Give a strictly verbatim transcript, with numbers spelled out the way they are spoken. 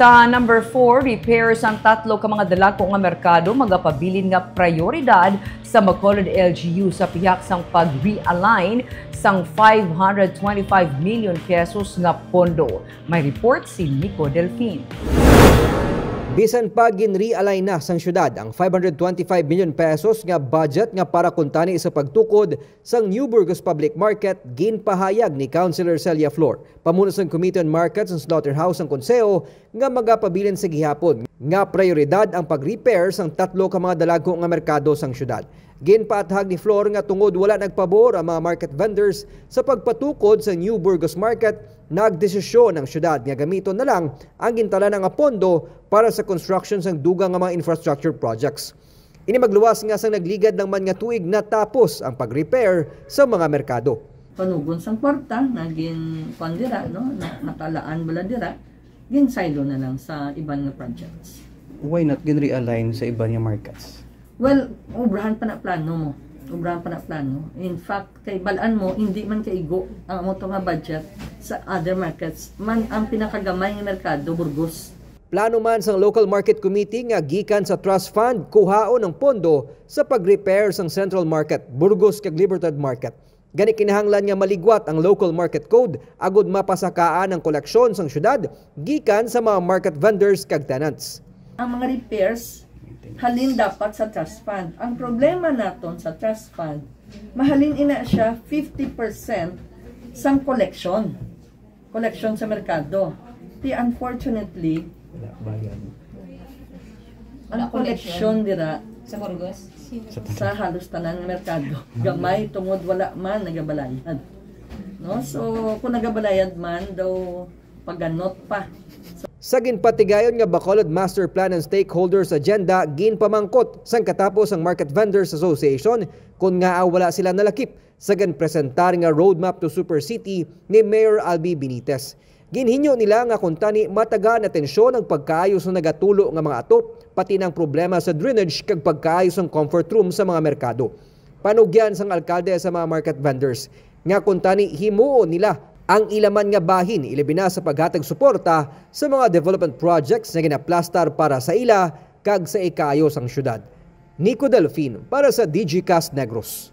Sa number four, repairs ang tatlo ka mga dalagko nga merkado magapabilin nga prioridad sa Bacolod L G U sa pihak sang pag-realign sang five hundred twenty-five million pesos nga pondo. May report si Nico Delfin. Bisan pa ginrealign na sang syudad ang five hundred twenty-five million pesos nga budget nga para kuntani sa pagtukod sang New Burgos Public Market, ginpahayag ni Councilor Celia Flor, pamuno sang Committee on Markets and Slaughterhouse sang Konseho, nga magapabilin sa gihapon nga prioridad ang pag-repair sang tatlo ka mga dalagko nga merkado sang syudad. Ginpaathag ni Flor nga tungod wala nagpabor ang mga market vendors sa pagpatukod sa New Burgos Market, nagdesisyon ang syudad nga gamiton na lang ang gintalaan nga pondo para sa construction sang dugang nga mga infrastructure projects. Ini magluwas nga sang nagligad lang man nga tuig natapos ang pag-repair sa mga merkado. Panugon sang kwarta nga gin kuan dira, no, na, nakalaan bala dira, ginsaylo na lang sa iban nga projects. Why not gin-realign sa iban nga markets? Well, obrahan pa na plano mo. Obrahan pa na plano. In fact, kay balaan mo, hindi man kaigo ang amo to nga budget sa other markets. Man ang pinakagamay nga merkado, Burgos. Plano man sang Local Market Committee nga gikan sa trust fund kuhaon ang pondo sa pag-repair sang Central Market, Burgos kag Libertad Market. Gani kinahanglan nga maligwat ang Local Market Code agud mapasakaan ang koleksyon sang syudad gikan sa mga market vendors kag tenants. Ang mga repairs halin dapat sa trust fund. Ang problema naton sa trust fund, mahalin ina siya fifty percent sang koleksyon. Koleksyon sa merkado. Ti unfortunately, Wala bayad. ang koleksyon dira Sa Burgos? sa halos tanan nga merkado. Gamay tungod wala man nagabalayad. No? So, kung nagabalayad man, daw paganot pa. Sa ginpatigayon nga Bacolod Master Plan and Stakeholders Agenda, ginpamangkot sang katapos ang Market Vendors Association kon ngaa wala sila nalakip sa ginpresentar nga Roadmap to Super City ni Mayor Albi Benitez. Ginhinyo nila nga kuntani matagaan atensyon ang pagkaayo sang nagatulo nga mga atop, pati na ang problema sa drainage kag pagkaayo sang comfort room sa mga merkado. Panugyan sang alkalde sa mga market vendors nga kuntani himuon nila ang ila man nga bahin, ilabi na sa paghatag suporta sa mga development projects nga ginaplastar para sa ila kag sa ikaayo sang syudad. Nico Delfin para sa Digicast Negros.